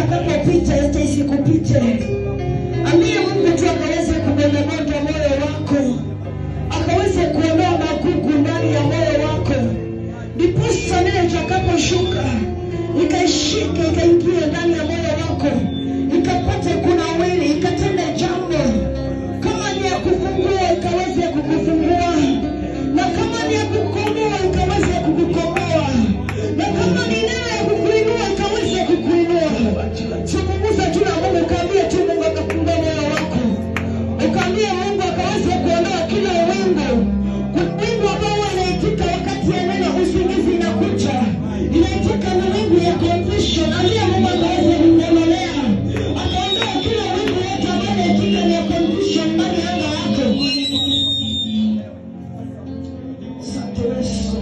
itakapopita yote isikupite. Ambie Mungu tu akaweze kubondabonda moyo wako, akaweze kuondoa magugu ndani ya moyo wako, ndiposa neno itakaposhuka ikaishike ikaingie ndani ya moyo wako, ikapate kunawiri, ikatende jambo. Kama ni ya kufungua ikaweze kukufungua, na kama ni ya kukomoa ikaweze kukukomoa, na kama ni neno ya kukuinua ikaweze kukuinua. Zungumza tu na Mungu, ukaambie tu Mungu akafungue moyo wako, ukaambie Mungu akaweze kuondoa kila wingu. Kuna wingu ambao wanaitika wakati ya neno usingizi inakuja, inaitika ni wingu ya confusion. Ambia Mungu akaweze kukuondolea, akaondoa kila wingu yote ambayo inaitika ni ya confusion ndani ya anga yako. Asante Yesu.